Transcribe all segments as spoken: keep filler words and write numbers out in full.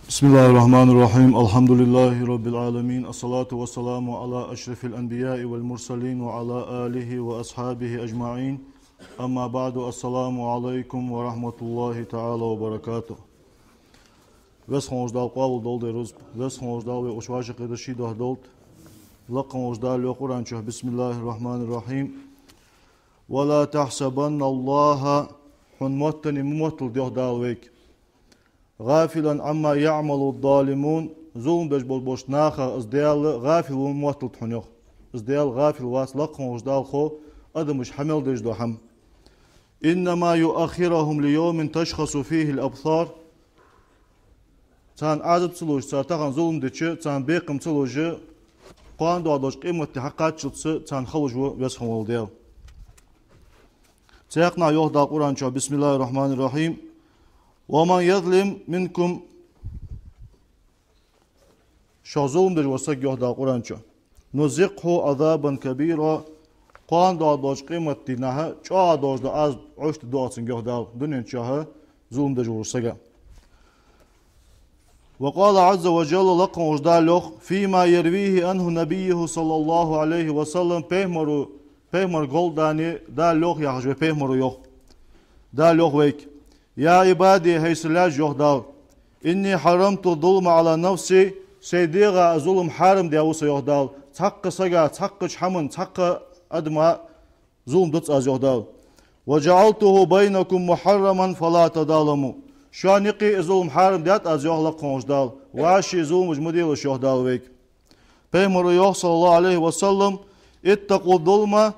بسم الله الرحمن الرحيم. الحمد لله رب العالمين. الصلاة والسلام على أشرف الأنبياء والمرسلين وعلى آله وأصحابه أجمعين. أما بعد. السلام عليكم ورحمة الله تعالى وبركاته. Веза хинна волча Дала къоабал долда вай рузба. Веза хинна волча Дала вай укх вӀашагӀкхетар ший духьа долда. Лакха волча Дала йоах Къуръан чу: بسم الله الرحمن الرحيم. ولا تحسبن الله, хьона моттане ма мотталда, йоах Дала вайга, غافلا عما يعمل الظالمون, зулам деш болча нахах из Даьла гӀафил ва ма мотталда хьона, йоах. Из Даьла гӀафил вац, лакха волча Дала хов адамаша хьа мел деш дола хӀама. إنما يؤخرهم ليوم تشخص فيه الأبصار. Царна Ӏазап ца луш, цар тахан зулам дича, царна бекхам ца луш, кхоана доагӀа долча къематди хьакхаччалца царна халуш ва Веза хинна вола Даьла. Цхьаькханахьа йоах Дала Къуръан чу: بسم الله الرحمن الرحيم. ومن يظلم منكم, шух зулам деш вола саг, йоах Дала Къуръан чу, نذقه عذابا كبيرا, кхоана доагӀа долча къематдийнахьа чӀоагӀа долаш дола Ӏазап Ӏоштадергда цунга, йоах Дала, дунен чухь зулам деш волча сага. وقال عز وجل, лакха волча Дала йоах, فيما يرويه عنه نبيه صلى الله عليه وسلم, пайхамара, пайхамара гӀолла Дала йоах яхаш вай пайхамара йоах. Дала йоах вайга: يا عبادي, хӀай са лаьш, йоах Дала, إني حرمت الظلم على نفسي, сай дегӀа зулам хьарам даь ва со, йоах Дала, цхьаккха сага, цхьаккхача хӀаман, цхьаккха адама зулам дац аз, йоах Дала. وجعلته بينكم محرما فلا تظالموا. Шоана юкъе из зулам хьарам даьд аз, йоах лакха волча Дала, вӀаший зуламаш ма делаш, йоах Дала вайга. Пайхамара йоах, صلى الله عليه وسلم: اتقوا الظلم,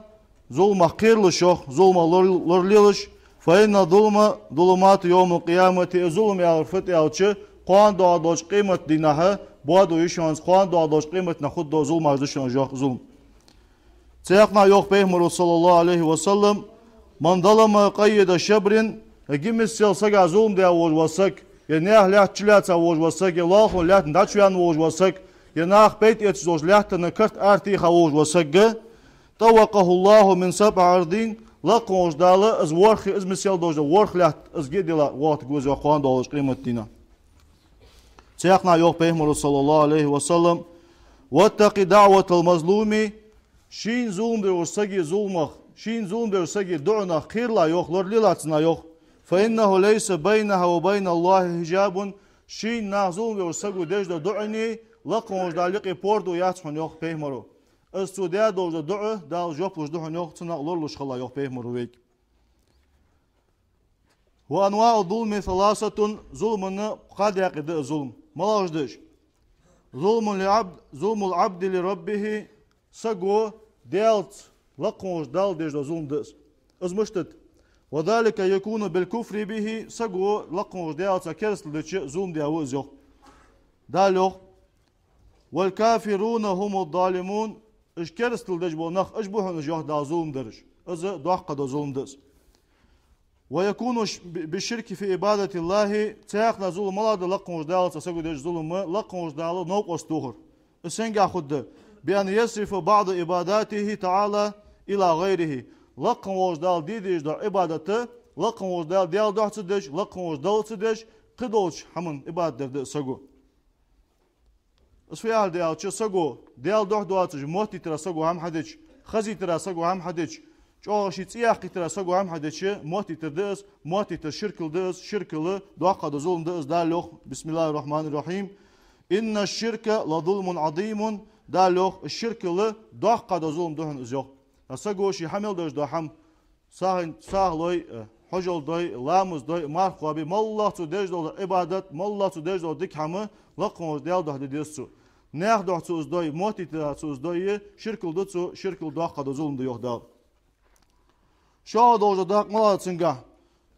зуламах кхералаш, йоах, зуламах лор-, лоралелаш, فإن الظلم ظلمات يوم القيامة, из зулам, аьлар, фуд аьлча, кхоана доагӀа долча къематдийнахьа боадо я шоана, кхоана доагӀа долча къематдийнахьа хургдола зуламаш да шоана, йоах, зулам. Цхьаькханахьа йоах пайхамара, صلى الله عليه وسلم: من ظلم قيد شبر, е гимисел сага зулам даь волаш вола саг, е наьха лаьтта чулаьца волаш вола саг, е лоалахочун лаьттан дӀачуваьнна волаш вола саг, е наха пайда эцаш долча лаьттан карт аратеха волаш вола саг, طوقه الله من سبع أرضين, лакха волча Дала из ворхӀ, из мисел долаш дола ворхӀ лаьтта из геделла воахийтаргва из, йоах, кхоана доагӀача къематдийнахьа. Цхьаькханахьа йоах пайхамара, صلى الله عليه وسلم: واتق دعوة المظلوم, шийна зулам деш волча сага зуламах, шийна зулам деш волча сага дуӀанах кхералахь, йоах, лоралелахь цунах, йоах. فإنه ليس بينها وبين الله حجاب, шийна, наха зулам деча саго деш дола дуӀанеи лакха волча Далла юкъе пордув яц хьона, йоах пайхамара. Из цо даь долаш дола дуӀа Дала жоп луш да хьона, йоах, цунах лоралуш хилалахь, йоах пайхамара вайга. وأنواع الظلم ثلاثة, зулама кхо даькъе да из зулам. МалагӀаш да уж? ظلم العبد، ظلم العبد لربه, саго Даьлаца, лакха волча Далла деш дола зулам да из. Из мишта да? وذلك يكون بالكفر به, саго лакха волча Даьлаца керастал дича зулам даь ва из, йоах. Дала йоах: والكافرون هم الظالمون, уж керастал деш бола нах, уж ба хьона уж, йоах Дала, зулам дараш. Из доккха дола зулам да из. ويكون ش-، ب-، بالشرك في عبادة الله, цхьаькханахьа зулам малагӀа да лакха волча Далла цхьа саго деш зулам, лакха волча Далла новкъост тохар. Из сенгахьа хургда? بأن يصرف بعض عباداته تعالى إلى غيره. Лакха волча Далла де дезаш дола Ӏибадат лакха волча Далла, Даьла духьа ца деш, лакха волча Далла ца деш, кхыдолча хӀаман Ӏибадат дар да из саго. Из фу яхилга да аьлча, саго Даьла духьа доацаш моттийтара саго хӀама хьадича, хазийтара саго хӀама хьадича, чӀоагӀа ший цӀи яккхийтара саго хӀама хьадича, моттийтар да из, моттийтар ширкал да из, ширкал доккха дола зулам да из. Дала йоах: بسم الله الرحمن الرحيم. إن الشرك لظلم عظيم. Дала йоах, ширкал доккха дола зулам да хьона из, йоах. А саго ший хьа мел деш дола хӀама, сахьин-, сахьлой, э, хьажол дой, ламаз дой, марха кхоабе, моллагӀа цо деш дола Ӏибадат, моллагӀа цо деш дола дика хӀама лакха волча Даьла духьа де деза цо. Наьха духьа цо из дой, моттийтара цо из дой, ширкал да цо, ширкал доккха дола зулам да, йоах Дала. ШоллагӀа долаш дола дакъа малагӀа да цунгахьа?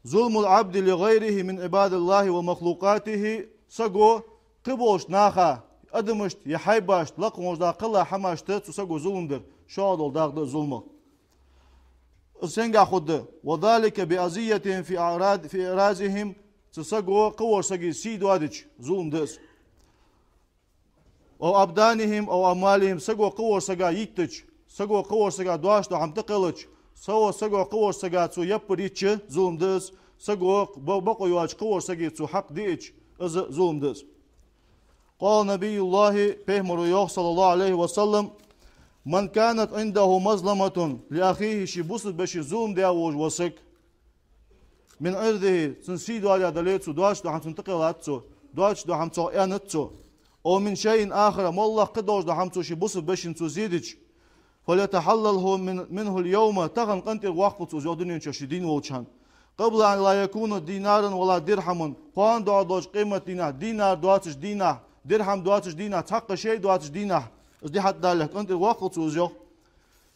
ظلم العبد لغيره من عباد الله ومخلوقاته, саго кхыболча наха, адамашта е хьайбашта, лакха волча Дала кхелла хӀамашта цу саго зулам дар, шоллагӀа дола дакъа да из зуламах. Из сенгахьа хургда? وذلك بأذيتهم في أعراض-، في أعراضهم, цу саго кхыволча сага сий доадича зулам да из. أو أبدانهم أو أموالهم, саго кхыволча сага йиттача, саго кхыволча сага дош дола хӀама тӀакхеллача, саго, саго кхыволча сага цо яппар йича зулам да из, саго бо-, бокъо йоацаш кхыволча сага цо хьакъ диъача, из зулам да из. قال نبي الله, пайхамара йоах, صلى الله عليه وسلم: من كانت عنده مظلمة لأخيه, ший бусалба вешийна зулам даь волаш вола саг, من عرضه, цун сий доадаь дале цо, доацаш дола хӀама цунна тӀакхеллад цо, доацаш дола хӀама цох аьннад цо, أو من شيء آخر, моллагӀа кхы долаш дола хӀама цо ший бусалба вешийна цо зе дича, فليتحلله من، منه اليوم, тахан къинтӀера воаккхалва цо из, йоах, дунен чу ше дийна волча хана. قبل أن لا يكون دينار ولا درهم, кхоана доагӀаш долча къематдийнахьа динар доацаш дийнахьа, дирхьам доацаш дийнахьа, цхьаккха шей доацаш дийнахьа, из ди хьатӀадалалехь къинтӀера воаккхалва цо из, йоах.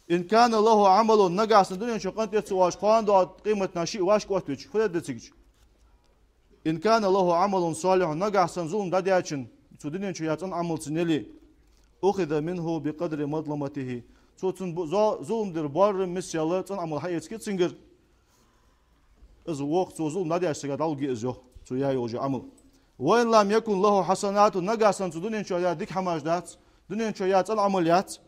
إن كان له عمل, нагахьа санна дунен чу къинтӀера ца воалаш, кхоана доагӀа къематдийнахьа ший вӀашка оттавича, фу дергда цига? إن كان له عمل صالح, нагахьа санна зулам дӀадаьчун, цу дунен чу яь цӀена Ӏамал цун яле, أخذ منه بقدر مظلمته, цо цун бу-, зо-, зулам дер боарам миссел цӀена Ӏамал хьаэцаргья цунгара. Из, йоах, цо зулам дӀадаьча сага дӀалургья из, йоах, цо яь йола Ӏамал. وإن لم يكن له حسنات, нагахьа санна цу дунен чу яь дика хӀамаш дац, дунен чу яь цӀена Ӏамал яц,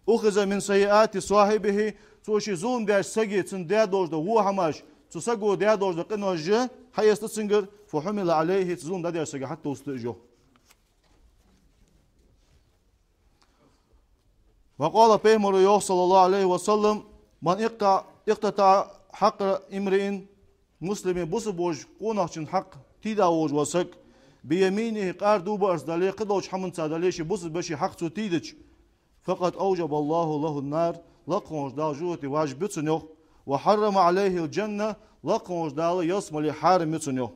أخذ من سيئات صاحبه, цо ший зулам даьча сага цунна даь долаш дола во хӀамаш, цу саго даь долаш дола къинош хьаэцаргда цунгара, فحمل عليه, цу зулам дӀадаьча сага хьатӀатувсаргда из, йоах. وقال, пайхамара йоах, صلى الله عليه وسلم: من اقطع، اقتطع حق امرئ مسلم, бусалба волча къонахчун хьакъ тийда волаш вола саг, بيمينه, къар дув баарца дале, кхыдолча хӀаманца дале, ший бусалба веший хьакъ цо тийдича, فقد أوجب الله له النار, лакха волча Дала жожагӀате важиб ю цунна, йоах, وحرم عليه الجنة, лакха волча Дала ялсмале хьарам ю цунна, йоах.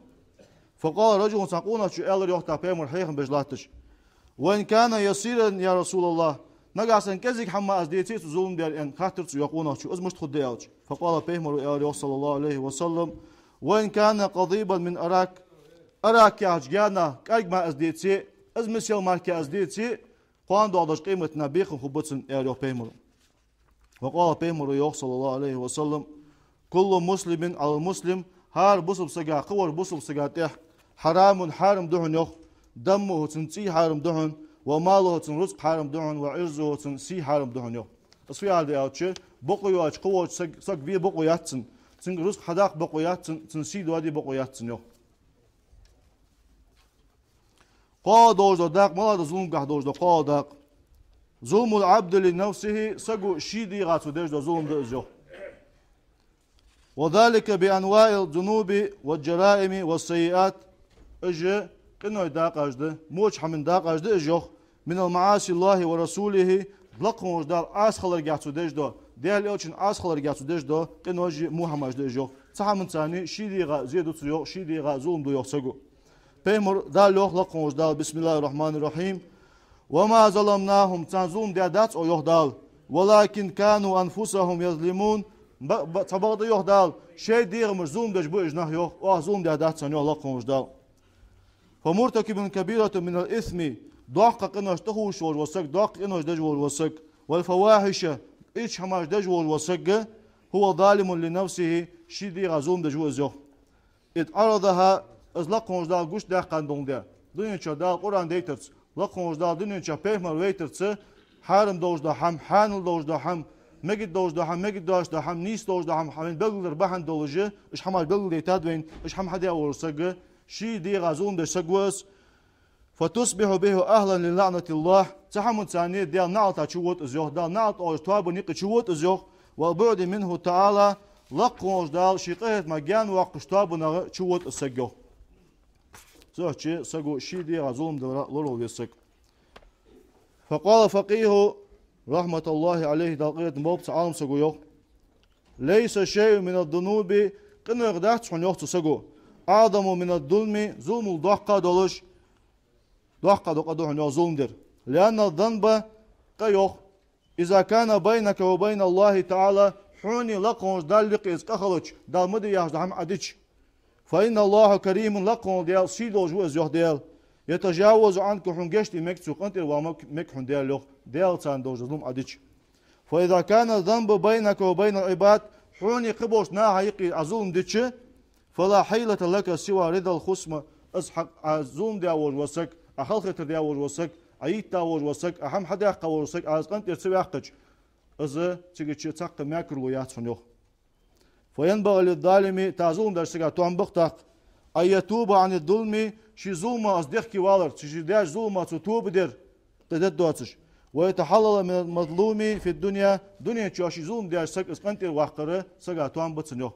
فقال رجل, цхьан къонахчо аьлар, йоах, тӀаккха пайхамар хьехам беш латташ: وإن كان يسيرا يا رسول الله, нагахьа санна кӀезига хӀама из деце цу зулам дер, аьнна, хаьттар цо, йоах, къонахчо, из мишта хургда аьлча. فقال, пайхамара аьлар, йоах, صلى الله عليه وسلم: وإن كان قضيبا من أراك, арак яхача гаьнах кӀаьрг мара из деце, из миссел мара из деце, кхоана доагӀаш долча къематдийнахьа бекхам хургба цунна, аьлар, йоах, пайхамара. وقال, пайхамара йоах, صلى الله عليه وسلم: كل مسلم على المسلم, хӀара бусалба сага, кхыволча бусалба сага тӀа, حرام, хьарам да хьона, йоах, دمه, цун цӀий хьарам да хьона, وماله, цун рузкъа хьарам да хьона, وعرضه, цун сий хьарам да хьона, йоах. Из фу яхилга да аьлча, бокъо йоацаш кхыволча саг-, саг ве бокъо яц цун, цунга рузкъа хьадаккха бокъо яц цун, цун сий доаде бокъо яц цун, йоах. КхоалагӀа долаш дола дакъа, малагӀа да зуламгахьа долаш дола кхоалагӀа дакъа? ظلم العبد لنفسه, саго ший дегӀа цо деш дола зулам да из, йоах. وذلك بأنواع الذنوب والجرائم والسيئات. Уж къиной дакъаш да, воча хӀаман дакъаш да уж, йоах. من المعاصي الله ورسوله, лакха волча Дала Ӏаса хиларгахьа цо деш дола, Даьла Элчанна Ӏаса хиларгахьа цо деш дола къинош а, во хӀамаш да уж, йоах. Цу хӀаманца ший дегӀа зе ду цо, йоах, ший дегӀа зулам ду, йоах, саго. Пайхамара, Дала йоах, лакха волча Дала: بسم الله الرحمن الرحيم: وما ظلمناهم, царна зулам даьдац Оаха, йоах Дала, ولكن كانوا أنفسهم يظلمون, ба-, ба-, цхьабакъда, йоах Дала, шоай дегӀамашта зулам деш ба уж нах, йоах, Оаха зулам даьдац царна, йоах, лакха волча Дала. فمرتكب كبيرة من الإثم, доккхий къинош тӀахувш волаш вола саг, доккхий къинош деш волаш вола саг, والفواحش, ийрча хӀамаш деш волаш вола саг, هو ظالم لنفسه, ший дегӀа зулам деш ва из, йоах. إذ عرضها, из лакха волча Дала гучадаьккха долаш да. Дунен чу Дала Къуръан дайтарца, лакха волча Дала дунен чу пайхамар вайтарца, хьарам долаш дола хӀама, хьанал долаш дола хӀама, мегаргдолаш дола хӀама, мегаргдоацаш дола хӀама, нийса долаш дола хӀама, хьа вайна белгалдар бахьан долаш, уж хӀамаш белгалдайтад вайна, уж хӀама хьадаь волаш саг, ший дегӀа зулам деш саг ва из. فتصبح به أهلا للعنة الله. Цу хӀаманца Даьла наӀалта чувода из, йоах, Даьла наӀалт оалаш тоабан юкъе чувода из, йоах. والبعد منه تعالى, лакха волча Дала ший къахетамах гаьна воаккхаш тоабанах чувода из саг, йоах. Цудухьа саго ший дегӀа зулам далара лоравала веза саг. فقال الفقيه رحمة الله عليه, Дала къахетам болба цу Ӏалам саго, йоах: ليس شيء من الذنوب, къинойх дац хьона, йоах цу саго, أعظم من الظلم, зуламал доккха долаш, доккха да, къа да хьона, йоах, зулам дар. لأن الذنب, къа, йоах, إذا كان بينك وبين الله تعالى, хьонеи лакха волча Далла юкъе из къа хилча, Дала ма де яхаш дола хӀама Ӏа дича, فإن الله كريم, лакха волча Даьла сий долаш ва из, йоах Даьла, يتجاوز عنك, хьона гешт де мег цо, къинтӀера вала мег, мег хьона Даьла, йоах, Даьла царна долаш дола зулам Ӏа дича. فإذا كان الذنب بينك وبين العباد, хьонеи кхыболча наха юкъе Ӏа зулам дича, فلا حيلة لك سوى رضا الخصم, из хьа-, Ӏа зулам даь волаш вола саг, Ӏа халахетар даь волаш вола саг, Ӏа йийтта волаш вола саг, Ӏа хӀама хьадаьккха волаш вола саг, Ӏа из къинтӀера ца ваьккхача, из цига чу цхьаккха мекарло яц хьона, йоах. فينبغي للظالم, тӀаккха зулам деча сага тоам ба-кх тӀаккха, أن يتوب عن الظلم, ший зулама из дехке валар, цу ший даьча зулама цо тоба дар, къа дергдоацаш. ويتحلل من المظلوم في الدنيا, дунен чу ший зулам даьча сага из къинтӀера ваккхар сага тоам ба цунна, йоах.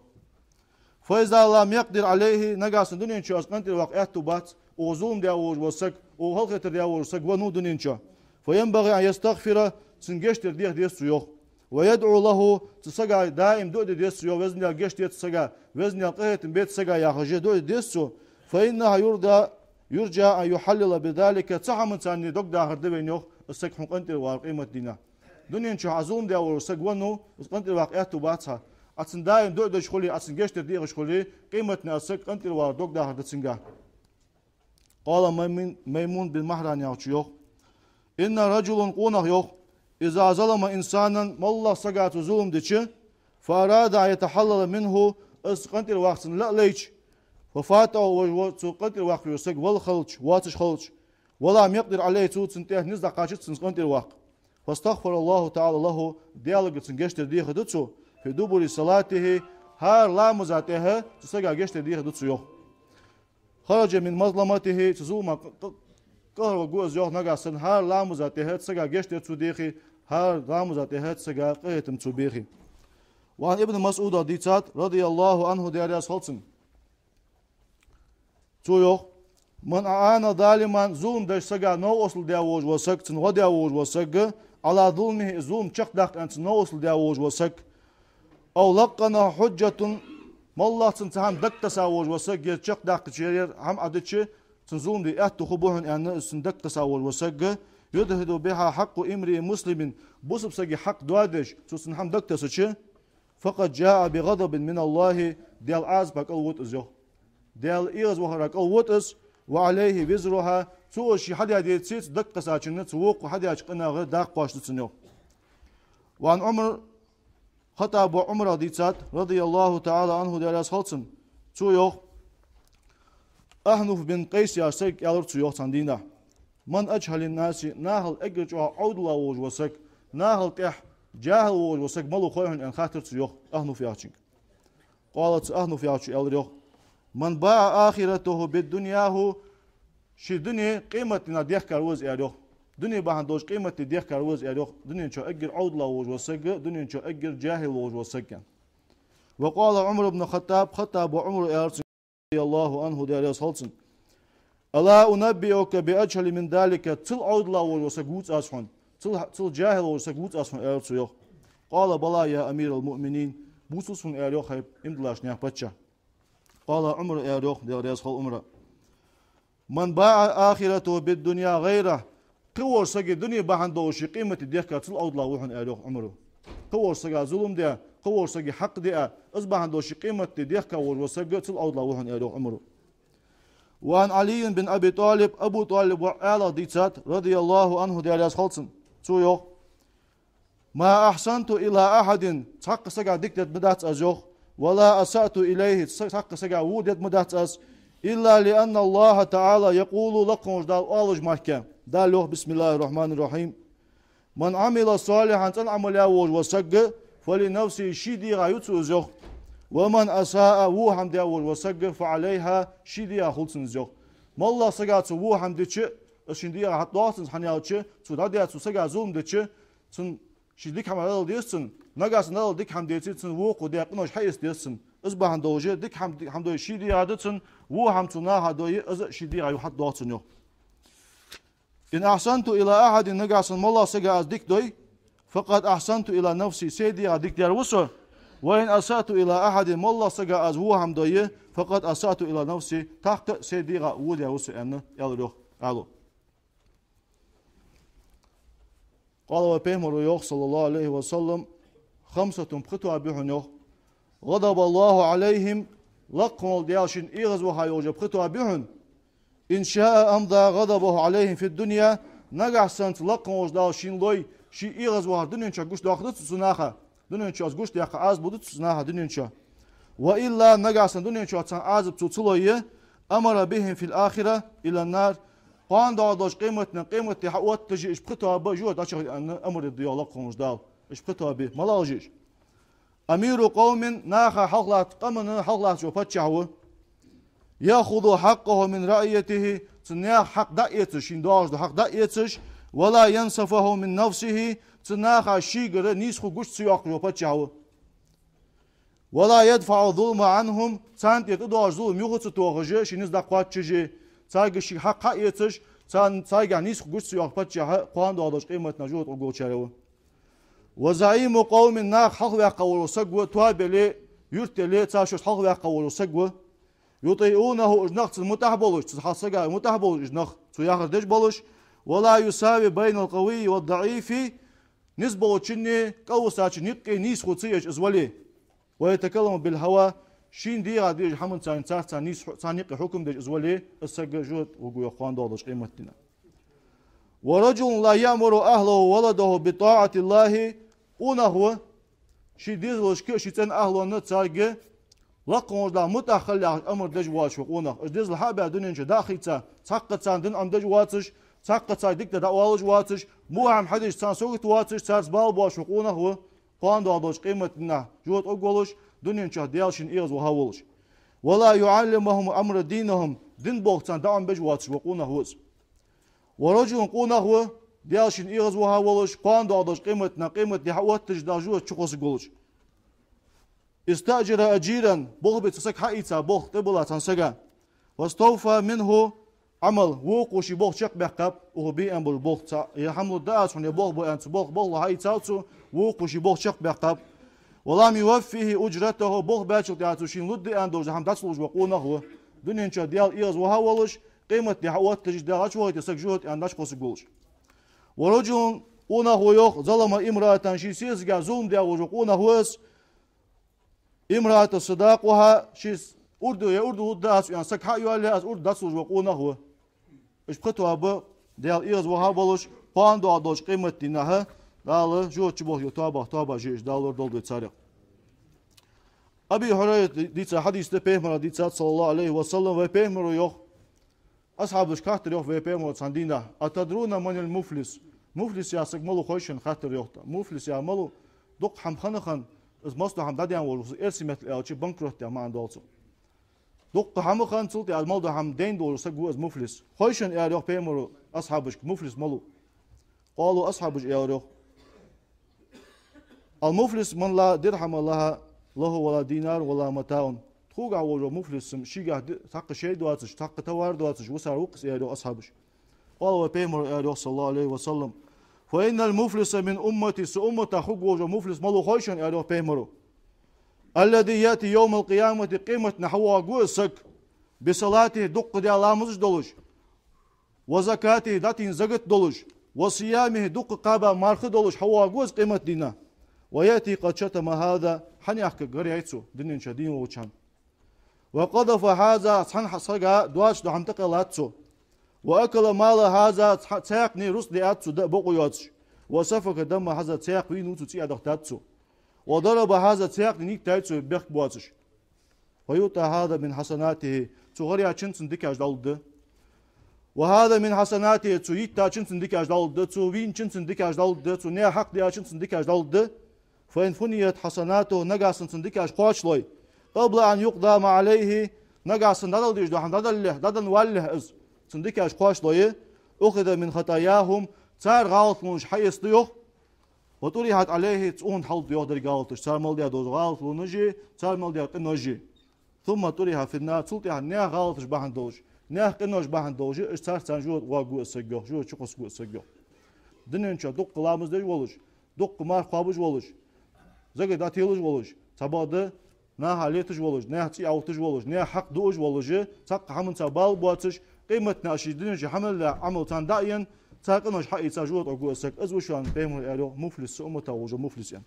فإذا لم يقدر عليه, нагахьа санна дунен чу из къинтӀера ваккха аьттув бац, укхо зулам даь волаш вола саг, укхо халахетар даь волаш вола саг веннав дунен чу. فينبغي أن يستغفر, цунна гешт дар деха деза цо, йоах. ويدعو له, цу сага даим дуӀа де деза цо, йоах, Везан Даьла, гешт де цу сага, Везан Даьла, къахетам бе цу сага яхаш дуӀа де деза цо. فإنه يرجى, يرجى أن يحلل بذلك, цу хӀаман царна дог дахар да вайна, йоах, из саг хьона къинтӀера валар къематдийнахьа. Дунен чу хьа зулам даь волаш саг веннав, из къинтӀера ваккха аьттув бац хьа. Ӏа цунна даим дуӀа деш хуле, Ӏа цунна гешт дар дехаш хуле, къематдийнахьа из саг къинтӀера валар дог дахар да цунга. قال ميمون, Маймун бин Махьран яхачо йоах: إن رجلا, къонах, йоах, إذا ظلم إنسانا, моллагӀча сага цо зулам дича, فأراد أن يتحلل منه, из къинтӀера ваккха цунна лаьа лайча, ففاته, вож ва цу къинтӀера ваккхача сага вала хилча, воацаш хилча, ولم يقدر عليه, цо цунна тӀа низ дӀакхачац цунна къинтӀера ваккха. فاستغفر الله تعالى له, Даьлага цунна гешт дар дехаргда цо, في دبر صلاته, хӀара ламаза тӀехьа цу сага гешт дар дехаргда цо, йоах. خرج من مظلمته, цу зулама кӀ-, кӀ-, кӀалхарваргва из, йоах, нагахьа санна, хӀара ламаза тӀехьа цу сага гешт дар цо дехе, хӀара ламаза тӀехьа цу сага къахетам цо бехе. وعن ابن مسعود, дийцад, رضي الله عنه, Даьла раьза хилва цунна. Цо йоах: من أعان ظالما, зулам деш сага новкъостал даь волаш вола саг, цунна гӀо даь волаш вола саг, على ظلمه, из зулам чакхдаккха аьнна цунна новкъостал даь волаш вола саг, أو لقنه حجة, моллагӀа цунна цхьа хӀама дагатесса волаш вола саг, ер чакхдаккхача, ер хӀама Ӏа дича, цунна зулам де аьттув хургба хьона аьнна, цунна дагатесса волаш вола саг, يذهب بها حق امرئ مسلم, бусалба сага хьакъ доадеш, цо цунна хӀама дагатессача, فقد جاء بغضب من الله, Даьла Ӏазапах кӀалвода из, йоах. Даьла эгӀазвахарах кӀалвода из, وعليه وزرها, цо из ше хьадаь деце, цу дагатессачунна, цу вокхо хьадаьча къинах дакъа кхоачаш да цунна, йоах. وعن عمر, Хаттаба Ӏумарах дийцад, رضي الله تعالى عنه, Даьла раьза хилва цунна. Цо йоах: Ахьнаф бин Къайс яхача сагага аьлар цо, йоах, цхьан дийнахьа: من أجهل الناس, нахал эггара чӀоагӀа Ӏовдала волаш вола саг, нахал тӀехьа жахьил волаш вола саг малув хой хьона, аьнна, хаьттар цо, йоах, Ахьнаф яхачунга. قال, цу Ахьнаф яхачо аьлар, йоах: من باع آخرته بدنياه, ший дуне къематдийнахьа дехкар ва из, аьлар, йоах. Дуне бахьан долаш къематди дехкар ва из, аьлар, йоах. Дунен чу эггара Ӏовдала волаш вола саг, дунен чу эггара жахьил волаш вола саг, аьнна. وقال عمر بن الخطاب, Хаттаба Ӏумара аьлар цунга, رضي الله عنه, Даьла раьза хилва цунна: ألا أنبئك بأجهل من ذلك, цул Ӏовдала волаш вола саг вувц аз хьона, цул, цул жахьил волаш вола саг вувц аз хьона, аьлар цо, йоах. قال بلى يا أمير المؤمنين, бувцалва сона, аьлар, йоах, хӀай иман диллача наьха паччахь. قال عمر, аьлар, йоах, Даьла раьза хилва Ӏумара: من باع آخرته بدنيا غيره, кхы волча сага дуне бахьан долаш ший къематди дехкар цул Ӏовдала ва хьона, аьлар, йоах, Ӏумара. Кхы волча сага зулам даь, кхы волча сага хьакъ диа, из бахьан долаш ший къематди дехкар волаш вола саг цул Ӏовдала ва хьона, аьлар, йоах, Ӏумара. وعن علي بن أبي طالب, Абу ТӀалиб воӀа Ӏалах дийцад, رضي الله عنه, Даьла раьза хилва цунна. Цо йоах: ما أحسنت إلى أحد, цхьаккха сага дика дергма дац аз, йоах, ولا أسأت إليه, цхьаккха сага во дергма дац аз, إلا لأن الله تعالى يقول, лакха волча Дала оалаш ма-кх, Дала йоах: بسم الله الرحمن الرحيم, من عمل صالحا, цӀена Ӏамал яь волаш вола саг, فلنفسه, ший дегӀа ю цо из, йоах, ومن أساء, во хӀама даь волаш вола саг, فعليها, ший дегӀа хул цунна из, йоах. МоллагӀча сага цо во хӀама дича, из ший дегӀа хьатӀадоагӀа цунна, хӀана аьлча, цо дӀадаь, цу сага зулам дича, цунна ший дика хӀама дӀадала деза цунна, нагахьа санна дӀадала дика хӀама деце, цунна вокхо даь къинош хьаэца деза цунна. Из бахьан долаш дика хӀама, хӀама дой ший дегӀа да цунна, во хӀама цо наха дой, из а ший дегӀа ю хьатӀадоагӀа цунна, йоах. إن أحسنت إلى أحد, нагахьа санна моллагӀча сага аз дика дой, فقد أحسنت إلى نفسي, сай дегӀа дика даьр ва со. وإن أسأت إلى أحد, моллагӀча сага аз во хӀама дой, فقد أسأت إلى نفسي, тӀаккха сай дегӀа во даьр ва со, аьнна, аьлар, йоах, Ӏалас. قال, вай Пайхамара йоах, صلى الله عليه وسلم: خمسة, пхи тоаба я хьона, йоах, غضب الله عليهم, лакха волча Дала шийна эгӀазваха йолаш я пхи тоаба я хьона. إن شاء أمضى غضبه عليهم في الدنيا, нагахьа санна цу лакха волча Дала шийна лой, ший эгӀазвахар дунен чу гучадоаккхаргдац цу наха, дунен чу из гучадаьккха Ӏазап лургдац цу наха дунен чу. وإلا, нагахьа санна дунен чу царна Ӏазап цо ца лой, أمر بهم في الآخرة إلى النار, кхоана доагӀаш долча къематдийнахьа, къематди хьаоттадеш уж пхи тоаба жожагӀате дӀачуяхийта аьнна амар дергда, йоах, лакха волча Дала. Уж пхи тоаба, малагӀаш я уж? أمير قوم, наха хьалхалатта, къаман хьалхалатташ вола паччахь ва. يأخذ حقه من رعيته, цу наьха хьакъ дӀаэцаш, шийна доагӀаш дола хьакъ дӀаэцаш, ولا ينصفه من نفسه, цу наха шийгара нийсхо гуча ца йоаккхаш вола паччахь ва. ولا يدفع الظلم عنهم, царна тӀера тӀадоагӀаш зулам юха ца тохаш, ший низ дӀакхоачаш, царга ший хьакъ хьаэцаш, царна, царгахьа нийсхо гуча ца йоаккхаш паччахь кхоана доагӀаш долча къематдийнахьа живот гӀоргволаш ва. وزعيم قوم, наха хьалхаваьккха вола саг ва, тоаба яле, юрт яле, цар шоашта хьалхаваьккха вола саг ва. يطيعونه, уж нах цунна мутӀахь болаш, цу хьалсага мутӀахь болаш уж нах, цо яхар деш болаш. ولا يساوي بين القوي والضعيف, низ болчуннеи кӀалвисачуннеи юкъе нийсхо ца еш из вале. ويتكلم بالهوى, шийна дегӀа дезача хӀаманца царца нийс-, царна юкъе хьукам деш из вале, из саг живот гӀоргва йоах кхоана доагӀаш долча къематдийнахьа. ورجل لا يأمر أهله وولده بطاعة الله, къонах ва, ший дезалашка, ший цӀен ахӀлонна царга лакха волча Далла мутӀахь хила яхаш амар деш воацаш ва къонах. Уж дезал хьа а баь дунен чу дӀа а хийца, цхьаккха царна дин Ӏомадеш воацаш, цхьаккха царга дика дар дӀаоалаш воацаш, во хӀама хьадеш царна сагот воацаш, царца бала боацаш ва къонах ва, кхоана доагӀаш долча къематдийнахьа живот гӀоргволаш, дунен чу Даьла шийна эгӀазваха волаш. ولا يعلمهم أمر دينهم, дин болх царна дӀаӀомабеш воацаш ва къонах ва из. ورجل, къонах ва, Даьла шийна эгӀазваха волаш, кхоана доагӀаш долча къематдийнахьа, къематди хьаотташ, Дала живот чукхоссаргволаш. استأجر أجيرا, болх бе цхьан сага хьаийца, болх тӀабилла цхьан сага. فاستوفى منه العمل, вокхо ший болх чакхбаьккхаб, укхо бе аьнна болаш болх цхьа, е хӀама лургда аз хьона, е болх бу аьнна, цу болх, болхло хьаийцав цо, вокхо ший болх чакхбаьккхаб. ولم يوفه أجرته, болх баьчул тӀехьагӀа цо шийна лургда аьнна долаш дола хӀама дӀа ца луш ва къонах ва. Дунен чу Даьла эгӀазваха волаш, къематди хьаотташ, Дала чувахийта саг живот аьнна дӀачукхоссаргволаш. ورجل, къонах ва йоах, ظلم امرأة, ший сесагага зулам даь волаш ва къонах ва из. امرأة صداقها, ший урдо, е урдо лургда аз аьнна саг хьа а йоалае, из урд дӀа ца луш ва къонах ва. Уж пхи тоаба Даьла эгӀазваха болаш, кхоана доагӀаш долча къематдийнахьа Дала живот чубохаш йола тоабах тоабаш я уж, Дала лорадолда вай царех. Аби Хьурайрата дийца хьадис да, Пайхамара дийцад, صلى الله عليه وسلم, вай Пайхамаро йоах, асхьабашка хаттар йоах вай Пайхамаро цхьан дийнахьа: أتدرون من المفلس؟ Муфлис яха саг малув хой шоана, хаттар йоах тӀаккха. Муфлис яхар малув? Дукха хӀама хинна-хинна, из массадола хӀама дӀадаьнна волаш ва, эрсий меттала аьлча, банкрот яха маӀан долаш да цун. Дукха хӀама хинна, цул тӀехьагӀа мел дола хӀама дайна долаш саг ва из муфлис. Хой шоана, аьлар йоах Пайхамаро асхьабашка, муфлис малув? قالوا, асхьабаша аьлар йоах: المفلس من لا درهم له، له ولا دينار ولا متاع. Тхогахьа волаш вола муфлис-м шийгахьа ди-, цхьаккха шай доацаш, цхьаккха товар доацаш висар ва-кх из, аьлар йоах асхьабаша. قال, вай Пайхамаро аьлар йоах, صلى الله عليه وسلم: فإن المفلس من أمتي, са умматах хургволаш вола муфлис малув хой шоана, аьлар йоах Пайхамаро. الذي يأتي يوم القيامة, къематдийнахьа хьавоагӀаргва из саг, بصلاته, дукха даь ламазаш долаш, وزكاته, дӀадена закат долаш, وصيامه, дукха кхаьба марха долаш хьавоагӀаргва из къематдийнахьа. ويأتي قد شتم هذا, хьанехка гар яьй цо, дунен чу дийна волча хана. وقذف هذا, цхьан хьа-, сага доацаш дола хӀама тӀакхеллад цо. وأكل مال هذا, цхьа-, цхьаькханна рузкъа диад цо, да-, бокъо йоацаш. وسفك دم هذا, цхьаькха вийнав цо, цӀий Ӏодахийтад цо. وضرب هذا, цхьаькханна нийттай цо, бехк боацаш. فيعطى هذا من حسناته, цо гӀаръяьчунна цунна дикаш дӀалургда. وهذا من حسناته, цо йиттачунна цунна дикаш дӀалургда, цо вийначунна цунна дикаш дӀалургда, цо наьха хьакъ даьчунна цунна дикаш дӀалургда. فإن فنيت حسناته, нагахьа санна цун дикаш кхоачалой, قبل أن يقضى ما عليه, нагахьа санна дӀадала дезаш дола хӀама дӀадалалехь, дӀаденна валалехь из, цун дикаш кхоачалой, أخذ من خطاياهم, цар гӀалаташ хьаэцаргда йоах, وطرحت عليه, цунна хьалургда йоах деррига гӀалаташ, цар мел даь дола гӀалаташ а, цар мел даь къиношта. ثم طرح في النار, цул тӀехьагӀа наьха гӀалаташ бахьан долаш, наьха къинош бахьан долаш, уж царца цхьана живот гӀоргва из саг йоах, живот чукхоссаргва из саг йоах. Дунен чу дукха ламаз деш волаш, дукха марха кхоабаш волаш, закат дӀателаш волаш, цхьабакъда наха леташ волаш, наьха цӀий Ӏотташ волаш, наьха хьакъ дуаш волаш, цхьаккха хӀаманца бала боацаш, къематдийнахьа ший дунен чу хьа мел даь Ӏамал царна дӀа а енна, цар къинош хьаийца живот гӀоргва из саг, из ва шоана Пайхамаро аьлар йоах, муфлис, са умматах волаш вола муфлис аьнна.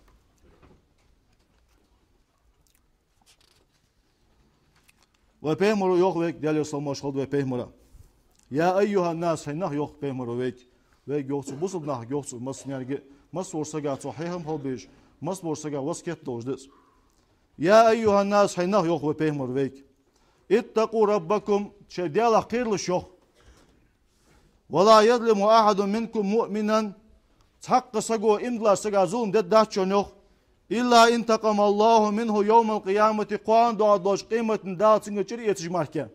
Вай Пайхамаро йоах вайга, Даьлера салам-моаршал хилда вай Пайхамара: يا أيها الناس, хӀай нах, йоах Пайхамаро вайга. Вайга йоах цо, бусалба нахага йоах цо, массанега, масса волча сага цо хьехам хилба безаш, масса волча сага васкет долаш да из. يا أيها الناس, хӀай нах, йоах вай Пайхамаро вайга. اتقوا ربكم, шоай Даьлах кхералаш, йоах. ولا يظلم أحد منكم مؤمنا, цхьаккха саго иман диллача сага зулам дергдац шоана, йоах, إلا انتقم الله منه يوم القيامة, кхоана доагӀаш долча къематдийнахьа Дала цунгара чӀир эцаш мара.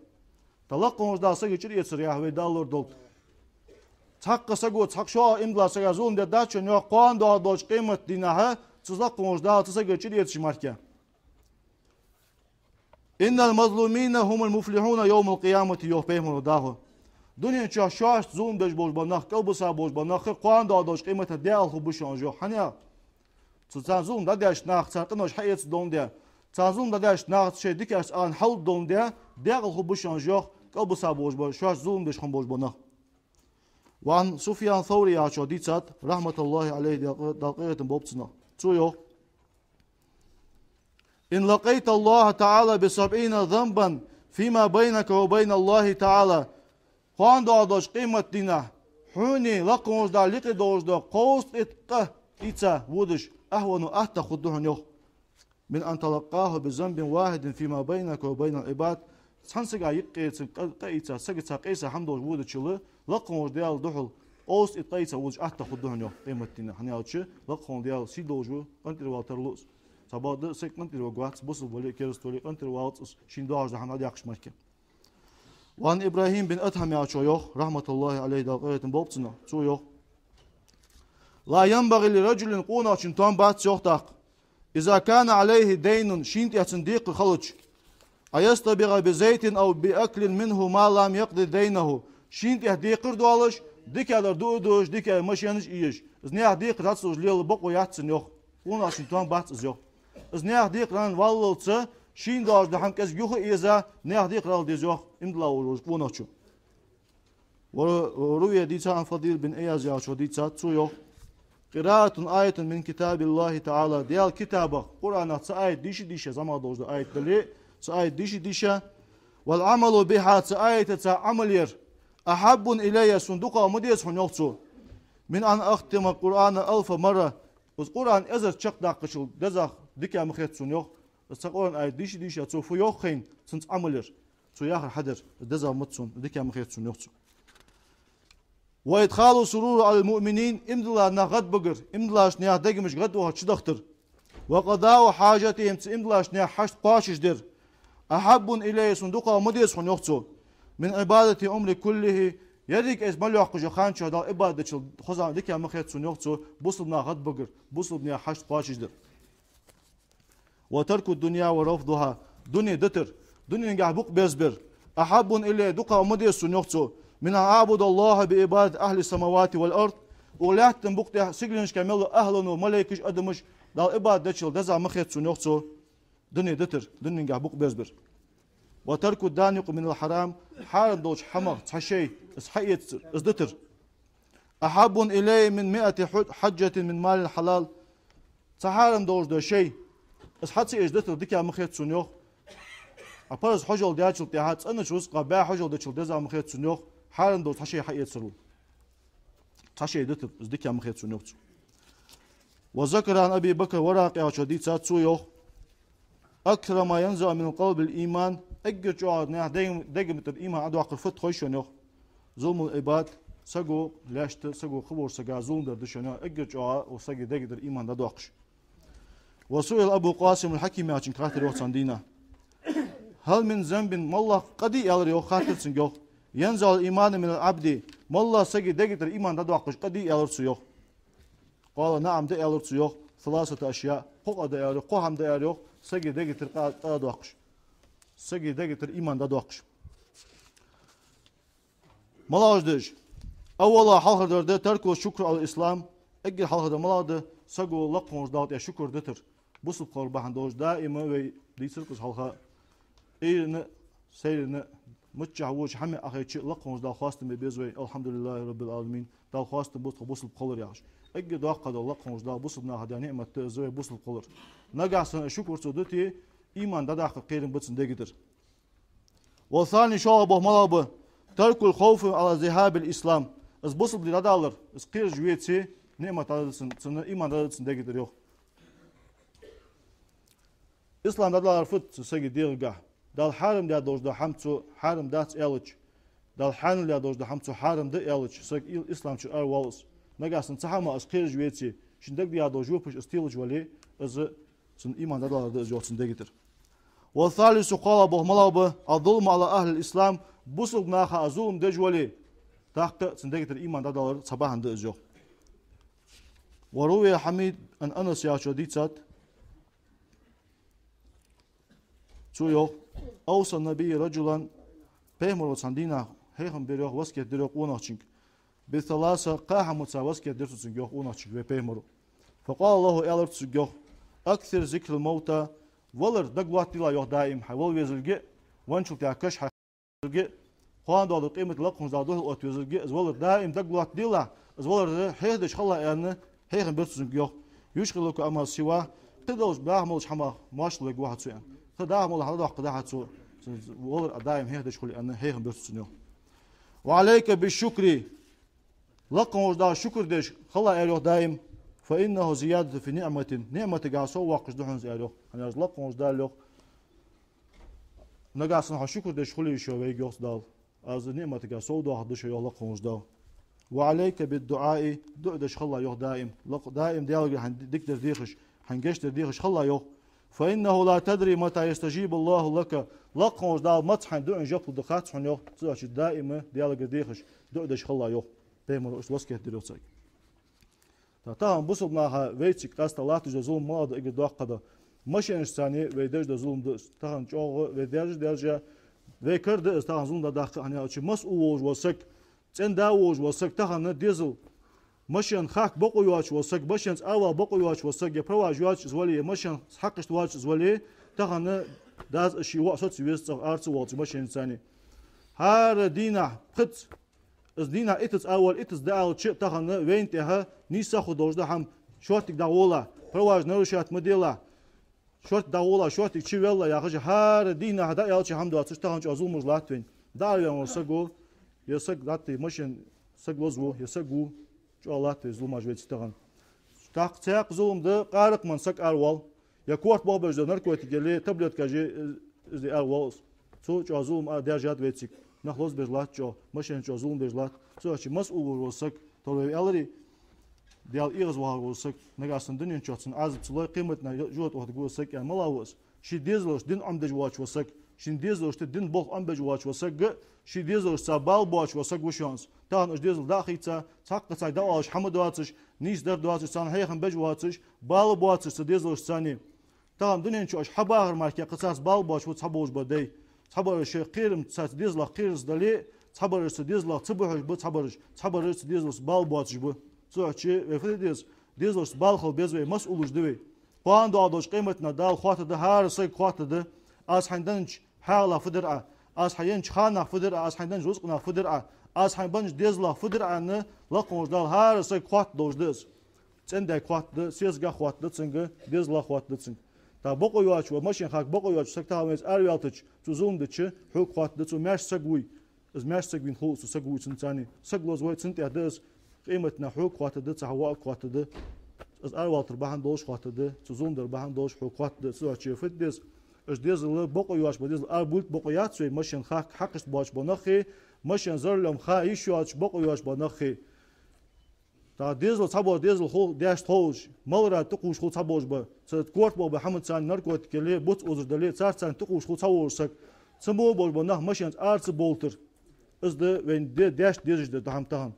ТӀаккха лакха волча Дала сага чӀир эцар яхар вай даллар долт. Цхьаккха саго, цхьаккха шоллагӀа иман долча сага зулам дергдац шоана, йоах, кхоана доагӀаш долча къематдийнахьа цу лакха волча Дала цу сага чӀир эцача мара. «إن المظلومين هم المفلحون يوم القيامة», йоах пайхамара дӀахо. Дунен чу шоашта зулам деш болаш бола нах, кӀалбиса болаш бола нах, кхоана доагӀаш долча къематдийнахьа декъала хургба шоана уж, йоах. ХӀана аьлча, цу царна зулам дӀадеш нах, царна къинош хьаэца долаш да. Царна зулам дӀадеш нах, шоай дикашца царна хьал долаш да, декъала хургба шоана уж, йоах, кӀалбиса болаш бола, шоашта зулам деш хинна болаш бола нах. وعن سفيان الثوري яхачо дийцад, رحمة الله عليه, Дала къа-, Дала къахетам болба цунах. Цо йоах: «إن لقيت الله تعالى بسبعين ذنبا فيما بينك وبين الله تعالى». Кхоана доагӀаш долча къематдийнахьа хьонеи лакха волча Даллеи юкъе долаш дола кховзткъеи итт къа ийца водаш, «أهون», атта хургда хьона, йоах, «من أن تلقاه بذنب واحد فيما بينك وبين العباد». Цхьан сага юкъе цун къа, къа ийца, сагаца къийса хӀама долаш водачул, лакха волча Даьла духьал кховзткъеи итт къа ийца водаш атта хургда хьона, йоах, къематдийнахьа. ХӀана аьлча, лакха волча Даьла сий долаш ва, къинтӀера вала тарлу из. Цхьабакъда саг къинтӀера варгвац, бусалба вале а, кераста вале а, къинтӀера валац из, шийна доагӀаш дола хӀама дӀадоаккхаш мара. وعن إبراهيم بن أدهم яхачо йоах, رحمة الله عليه, Дала къахетам болба цунах. Цо йоах: «لا ينبغي لرجل», къонахчун тоам бац, йоах, тӀаккха, «إذا كان عليه دين», шийна тӀа цун декхар хилча, «أن يصطبغ بزيت أو بأكل منه ما لم يقض دينه». Шийна тӀа декхар долаш, дикадар дуа деш, дика машенаш а еш, из наьха декхар хьа ца луш лела бокъо яц цун, йоах. Къонахчун тоам бац из, йоах. Из наьха декхарах валлалца, шийна доагӀаш дола хӀама кӀезига юха а еза, наьха декхар ала деза, йоах, иман дилла волаш къонахчо. «وروي», дийцад, «عن الفضيل بن عياض», яхачо дийцад, цо йоах: «قراءة آية من كتاب الله تعالى», Даьла китабах, Къуръанах цхьа аят дийша а дийша, зӀамагӀа долаш дола аят дале, цхьа аят дийша а дийша, «والعمل بها», цу аятаца Ӏамал яр, «أحب إلي», сона дукха ма деза хьона, йоах цо, «من أن أختم القرآن ألف مرة», из Къуръан эзар чакхдаккхачул дезагӀа дика ма хет сона, йоах. Из цхьа Къуръан аят дийша а дийша, цо фу йоах хайна, цунца Ӏамал яр, цо яхар хьадар, из дезагӀа ма да сона, дика ма хет сона, йоах цо. «وإدخال السرور على المؤمنين», иман диллача наьха гӀадбигар, иман диллача наьха дегашка гӀадвахар чудахийтар. «وقضاء حاجتهم», цу иман диллача наьха хьашт кхоачашдар. «أحب إلي», сона дукха ма деза хьона, йоах цо, «من عبادة عمري كله», еррига аз мел йоаккхаш йолча хана чу Далла Ӏибадат дечул хоза дика ма хет сона, йоах цо, бусалба наьха гӀадбигар, бусалба наьха хьашт кхоачашдар. «وترك الدنيا ورفضها», дуне дитар, дуненгахьа букъ берзабар, «أحب إلي», дукха ма деза сона, йоах цо, «من أن أعبد الله بعبادة أهل السماوات والأرض», укх лаьттан букъа тӀа сигаленашка мел дола ахӀлано, малайкаш, адамаш Далла Ӏибадат дечул дезагӀа ма хет сона, йоах цо, дуне дитар, дуненгахьа букъ берзабар. «وترك الدانق من الحرام», хьарам долча хӀамах цхьа шай, из хьаэцар, из дитар. «أحب إلي من مائة حج-، حجة من مال حلال». Цхьа хьарам долаш дола шай, из хьа ца эцаш дитар дика ма хет сона, йоах. Ӏа параз хьожал даьчул тӀехьагӀа цӀенача рузкъах бӀаь хьожал дечул дезагӀа ма хет сона, йоах, хьарам долаш цхьа шай хьаэцарал. Цхьа шай дитар, из дика ма хет сона, йоах цо. «وذكر عن أبي بكر الورقي», яхачо дийцад, цо йоах: «أكثر ما ينزع من القلب الإيمان», эггара чӀоагӀа наьха дег-, дега тӀара иман дӀадоаккхар фуд хой шоана, йоах. «ظلم العباد», саго лаьшта, саго кхыболча сага зулам дар да шоана, йоах, эггара чӀоагӀа укх сага дега тӀара иман дӀадоаккхаш. «وسئل أبو القاسم الحكيم», яхачунга хаттар йоах цхьан дийнахьа: «هل من ذنب», моллагӀа къа дий, аьлар, йоах, хаттар цунга, йоах, «ينزع الإيمان من العبد», моллагӀа сага дега тӀара иман дӀадоаккхаш къа дий, аьлар цо, йоах. «قال نعم», да, аьлар цо, йоах, «ثلاثة أشياء», кхо къа да, аьлар, кхо хӀама да, аьлар, йоах, сага дега тӀара къа, къа дӀадоаккхаш. Сага дега тӀара иман дӀадоаккхаш. МалагӀаш да уж? «أولا», хьалхардар да, «ترك الشكر على الإسلام», эггара хьалхардар малагӀа да, саго лакха волча Далла тӀа шукр дитар. Бусалба хилар бахьан долаш даим вай дийцар-кх из хьалха. Ӏуйранна, сайранна, миччахьа воча хӀамах Ӏохайча, лакха волча Далла хоастам бе беза вай, «الحمد لله رب العالمين», Далла хоастам ба тхо бусалба хилар яхаш. Эггара доккха дола лакха волча Далла бусалба наха даь ниӀмат да из вай бусалба хилар. Нагахьа санна шукр цо дите, иман дӀадаккха кхерам ба цун дега тӀара. «والثاني», шоллагӀа болх малагӀа ба, «ترك الخوف على ذهاب الإسلام». Из бусалба ди дӀадалар, из кхераш веце, ниӀмат дӀадаргда цун, цун иман дӀадаргда цун дега тӀара, йоах. Ислам дӀадалар фуд цу сага дегӀагахьа? Далла хьарам даь долаш дола хӀама цо хьарам дац аьлча, Далла хьанал даь долаш дола хӀама цо хьарам да аьлча, саг ил-, ислам чура аравоал из. Нагахьа санна цу хӀамах из кхераш веце, шийна дагадоагӀаш дола жоп из телаш вале, из цун иман дӀадалар да из, йоах, цун дега тӀара. «والثالث», кхоалагӀа болх малагӀа ба, «الظلم على أهل الإسلام», Бусалба наха а зулам деш вале, тӀаккха цун дега тӀара иман дӀадалар цхьа бахьан да из, йоах. وروي حميد عن أنس яхачо дийцад, цо йоах: أوصى النبي رجلا, пайхамара цхьан дийнахьа хьехам бир, йоах, васкет дир, йоах, къонахчунга. بثلاث, кхаь хӀамаца васкет дир цо цунга, йоах, къонахчунга вай пайхамара. فقال له, аьлар цо цунга, йоах: أكثر ذكر الموتى, валар дагалоаттаделахь, йоах, даим хьай вала везилга, венначул тӀехьагӀа каша хьай везилга, кхоана доагӀа къематди, лакха волча Дала духьал отта везилга, из валар даим дагалоаттаделахь, из валар хьехадеш хилалахь, аьнна, хьехам бир цо цунга, йоах. يشغلك عما سواه, кхыдолча дӀахо молча хӀамах моастагӀал вергва хьо цо, аьнна. Кхы дӀахо молча хӀамах дӀадоаккхаргда хьо цо, из валар даим хьехадеш хуле, аьнна, хьехам бир цо цунга, йоах. وعليك بالشكر, лакха волча Далла шукр деш хилалахь, аьлар, йоах, даим. فإنه زيادة في نعمة, ниӀматагахьа сов воаккхаш да хьона из, аьлар, йоах. ХӀана аьлча лакха волча Далла, йоах, нагахьа санна хьо шукр деш хуле йиш йолаш вайга, йоах, Дала, из ниӀматагахьа сов доахаргда шо, йоах, лакха волча Далла. وعليك بالدعاء, дуӀа деш хилалахь, йоах, даим. Лакха, даим Даьлагара хьай дикадар дехаш, хьай гешт дар дехаш хилалахь, йоах. فإنك لا تدري متى يستجيب الله لك, лакха волча Дала маца хьай дуӀан жоп лургда хац хьона, йоах. Цудухьа даим Даьлагара дехаш, дуӀа деш хилалахь, йоах. Пайхамара иштта васкет дир, йоах, царга. ТӀаккха тахан бусалба наха вайцига къаьстта латташ дола зулам малагӀа да, эггара доккха да. Машенашца вай деш дола зулам да из. Тахан чӀоагӀа вай даьржа, даьржа, вай кара да из, тахан зулам дӀадаккха, хӀана аьлча масъул волаш вола саг, цӀен-да волаш вола саг, тахан дезал, машен хакка бокъо йоацаш вола саг, машенца аравала бокъо йоацаш вола саг, е провода йоацаш из вале, е машен хьакхашта воацаш из вале, тахан дас а ший воӀ соцаве веза цӀагӀа ара ца воалаш машенаца. ХӀара дийнахьа пхезза, из дийнахьа иттаза аравала, иттаза дӀааьлча а, тахан вайна тӀа нийса хургдолаш да хӀама: шорттига дӀагӀолахь, провода нарушать ма делахь, шортта дӀагӀолахь, шорттига чувеллахь, яхаш, хӀара дийнахьа дӀааьлча хӀама доацаш, тахан чӀоагӀа зуламаш латт вайна. ДӀаараваьнна вола саг ва, е саг латт, е машен, саг лозаву, е саг ву, чӀоагӀа латт вай зуламаш вайцига тахан. ТӀаккха цхьаькха зулам да къаракъ менна саг аравала, е корта бохабеш дола наркотик яле, таблеткаш е, из де аравала. Цо чӀоагӀа зулам а даьржад вайцига. Нах лозабеш латт чӀоагӀа, машенаца чӀоагӀа зулам беш латт. Цудухьа масъул волаш вола саг, товр вай аьлар, Даьла эгӀазвахар вола саг, нагахьа санна дунен чухь цунна Ӏазап ца лой, къематдийнахьа жо-, жожагӀате оттаргва из саг, аьнна, малагӀа ва из? Ший дезалашта дин Ӏомадеш воацаш вола саг, ший дезалашта дин болх Ӏомабеш воацаш вола саг, ший дезалашца бала боацаш вола саг ва шоана из. Тахан уж дезал дӀа а хийца, цхьаккха царга дӀаоалаш хӀама доацаш, нийсдар доацаш, царна хьехам беш воацаш, бала боацаш цу дезалашца. Тахан дунен чу уж хьабахар мара кхы царца бала боацаш ба цхьаболаш бола дай. Цхьабараш шоай кхерамца цу дезалах кхераца дале, цхьабараш цу дезалах ца бухьаш ба, цхьабараш, цхьабараш цу дезалашца бала боацаш ба. Цудухьа вай фу де деза? Дезалашца бала хила беза вай, масъулаш да вай. Кхоана доагӀа долча къематдийнахьа Дала хоаттаргда, хӀара саг хоаттаргда: аз хьайна деннача хьаьхалах фу дир Ӏа, аз хьа еннача ханах фу дир Ӏа, аз хьайна деннача рузкъанах фу дир Ӏа, аз хьайна беннача дезалах фу дир Ӏа, аьнна, лакха волча Дала хӀара саг хоаттаргдолаш да из. ЦӀен-даьга хоаттаргда, сесагах хоаттаргда цунга, дезалах хоаттаргда цунга. ТӀаккха бокъо йоацаш вола, машен хакка бокъо йоацаш вола саг тахан вайца араваьлча, цо зулам дича, хьога хоаттаргда, цо маьрша саг вуй. Из маьрша саг вийна хул, цо саг вуй цунца. Саг лозавой, цунна тӀехьа да из. Къематдийнахьа хьога хоаттаргда, цу хьа воӀага хоаттаргда. Из аравалар бахьан долаш хоаттаргда, цо зулам дар бахьан долаш хьога хоаттаргда. Цудухьа фу де деза? Уж дезал, бокъо йоацаш бола дезал арабувлийта бокъо яц вай, машен хакка хьакхашта боацаш бола нахи, машен за рулем ха йиш йоацаш бокъо йоацаш бола нахи. ТӀаккха дезал, цхьабола дезал хул даьшта ховш, малара тӀакхувш хул цхьаболаш ба. Цу корта бохабеш бола хӀамаца, наркотик яле, буц узар дале, царца тӀакхувш хул цхьаволаш саг. Цу мо болаш бола нах машенаца ара ца бовлийтар. Из да вайна де-, даьшта дезаш дар, да хӀама тахан.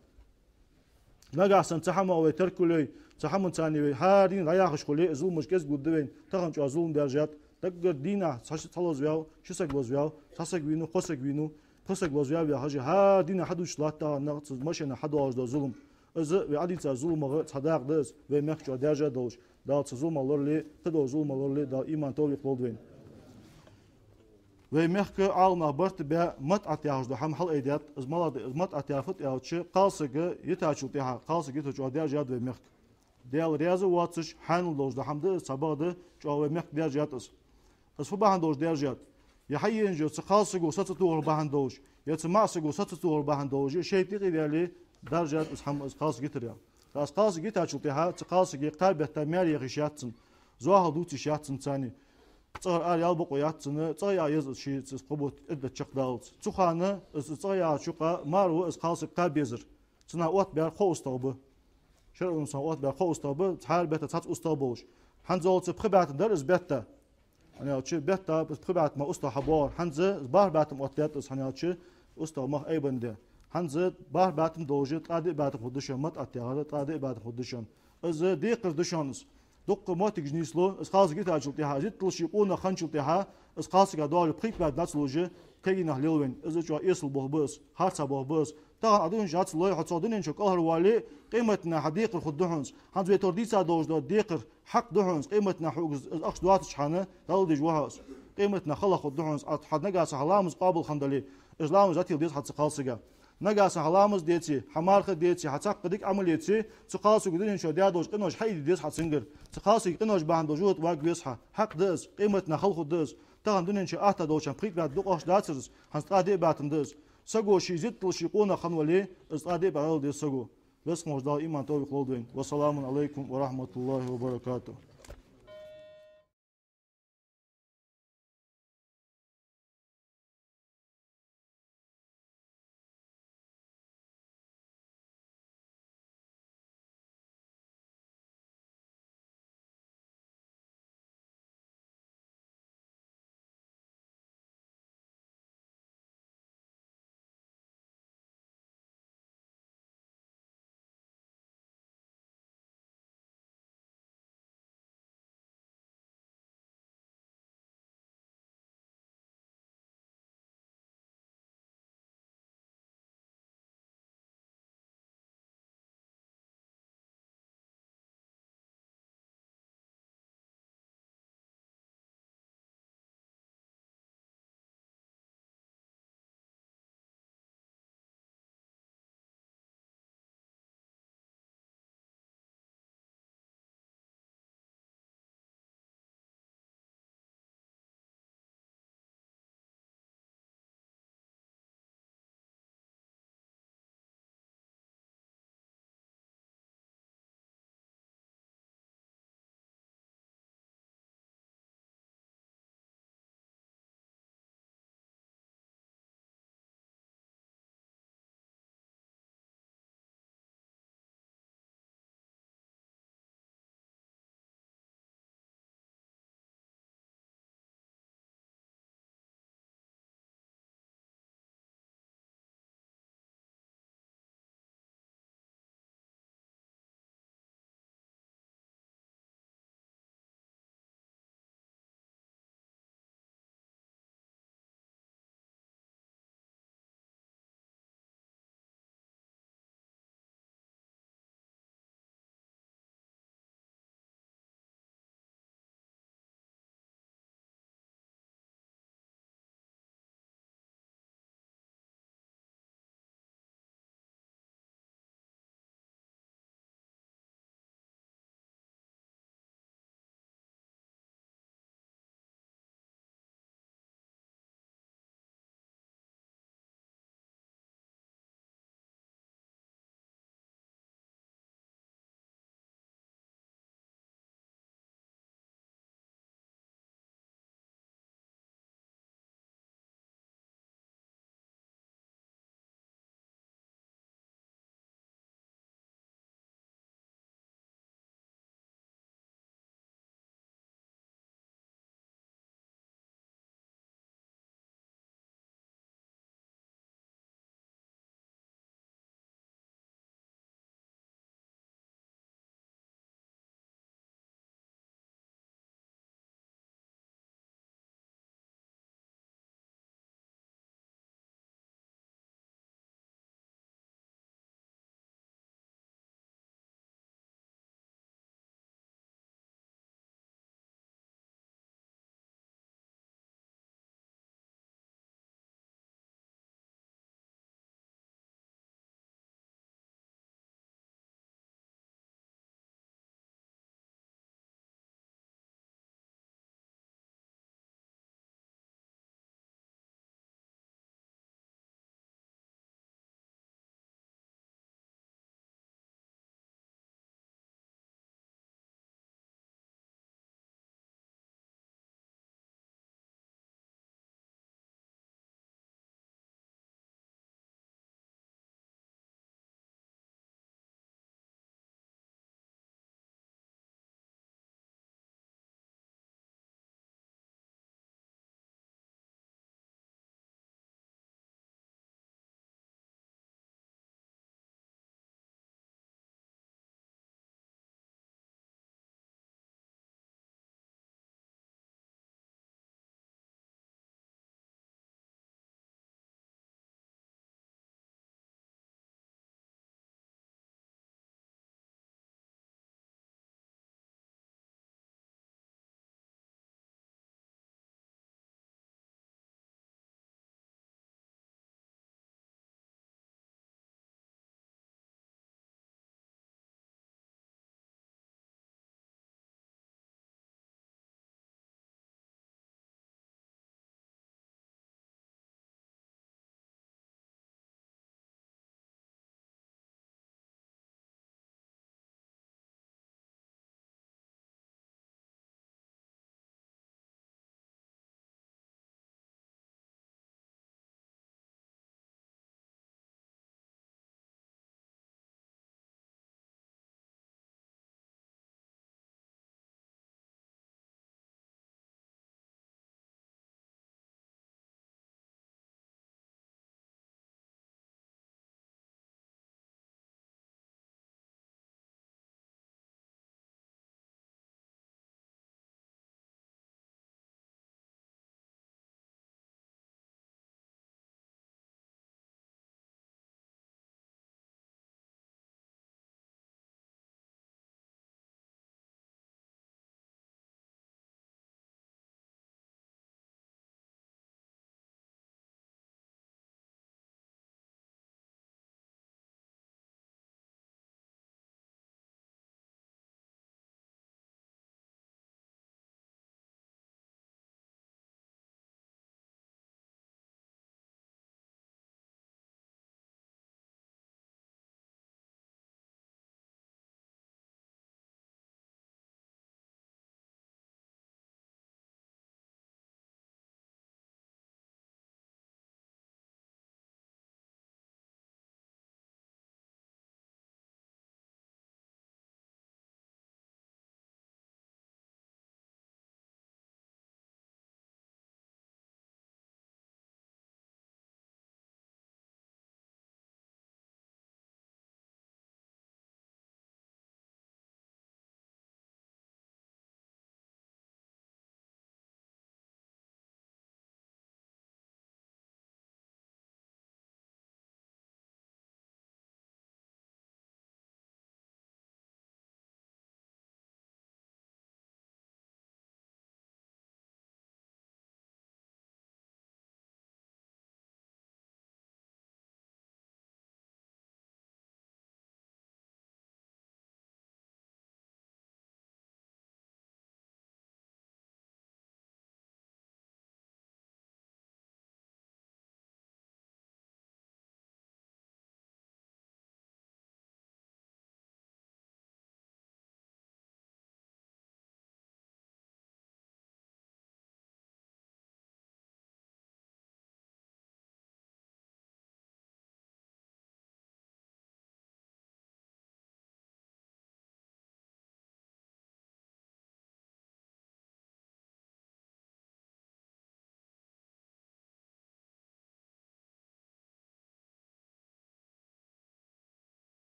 Нагахьа санна цу хӀамах вай теркал йой, цу хӀамаца вай хӀара дийнахьа дӀаяхаш хуле, зуламаш кӀезига лургда вайна. Тахан чӀоагӀа зулам даьржад. Даггара дийнахьа цхьа, цхьа лозаваьв, ши саг лозаваьв, цхьа саг вийнав, кхо саг вийнав, кхо саг лозаваьв, яхаш, хӀара дийнахьа хьадувцаш латт тахан нах цу машенах хьадоагӀаш дола зулам. Из вай Ӏадийца зуламах цхьа дакъа да из, вай мехка чӀоагӀа даьржа долаш. Дала цу зуламах лорале, кхыдолча зуламах лорале, Дала иман, товфикъ лолда вайна. Вай мехка Ӏаламнаха барт баь, мутӀат яхаш дола хӀама хьалаайдаьд. Из малагӀа да, из мутӀат яхар фуд аьлча, кхалсаг йитачул тӀехьагӀа, кхалсаг йитар чӀоагӀа даьржад вай мехка. Даьла раьза воацаш, хьанал долаш дола хӀама да из, цхьабакъда, чӀоагӀа вай мехка даьржад из. Из фу бахьан долаш даьржад? Е хьаенаш йола цу кхалсаго саца тохар бахьан долаш, е цу маӀасаго саца тохар бахьан долаш, е шоай тӀехьа даьле, даьржад из хӀама, из кхалсаг йитар. ТӀаккха из кхалсаг йитачул тӀехьагӀа, цу кхалсага кхаь бетта маьре яха йиш яц цунна, зоахалол дувца йиш яц цунна царна. ЦӀагӀара ара яла бокъо яц цунна, цӀагӀа яха еза из ше, цу кхо бутт Ӏиддат чакхдаллалца. Цу хана из, из цӀагӀа яхача юкъа мара ва из кхалсаг кхаь безар. Цунах оттабаьр кхо устагӀа ба. ШарӀо цунах оттабаьр кхо устагӀа ба, хӀара бетта цхьацца устагӀа болаш. ХӀанзалца пхи баьтта дар из бетта. ХӀана аьлча бетта пхи баьтта мара устагӀа хьабоагӀар. ХӀанз бархӀ баьтта оттадаьд из, хӀана аьлча устагӀа мах айбанде. ХӀанз бархӀ баьтам долаш, ткъаь диъ баьтам хургда шоана, матӀ тӀехьара ткъаь диъ баьтам хургда шоана. Из декхар да шоана из. Дукха моттигаш нийслу, из кхалсаг йитачул тӀехьа, зитталаш ший къонах хинначул тӀехьа, из кхалсага доаллаш пхийтта баьтам дац луш, кегий нах лел вайна. Из чӀоагӀа эсала болх ба из, харцахьа болх ба из. Тахан Ӏа дунен чу хьа цох дунен чу кӀалхарвале, къематдийнахьа декхар хургда хьона из. ХӀанз вай тхьовра дийца долаш дола декхар хьакъ да хьона из, къематдийнахьа хьога из, из ахча доацача хана, Дала дийша ва хьо из. Къематдийнахьа хала хургда хьона из, Ӏа, хьа нагахьа санна хьа ламаз къоабал хинна дале, из ламаз дӀателла деза хьа цу кхалсага. Нагахьа санна хьа ламаз деце, хьа марха деце, хьа цхьаккха дика Ӏамал еце, цу кхалсага дунен чу даь долаш къинош хьаийде деза хьа цунгара. Цу кхалсага къинош бахьан долаш жожагӀате варгвеза хьо. Хьакъ да из, къематдийнахьа хала хургда из. Тахан дунен чу атта долча хана пхийтта баьтам дукха ахча дацар из, хӀанз ткъаь диъ баьтам да из. Саго ший зитталаш ший къонах хинна вале, из ткъаь диъ баьтам дӀадала деза саго. Веза хинна волча Дала иман, товфикъ лолда вайна. والسلام عليكم ورحمة الله وبركاته.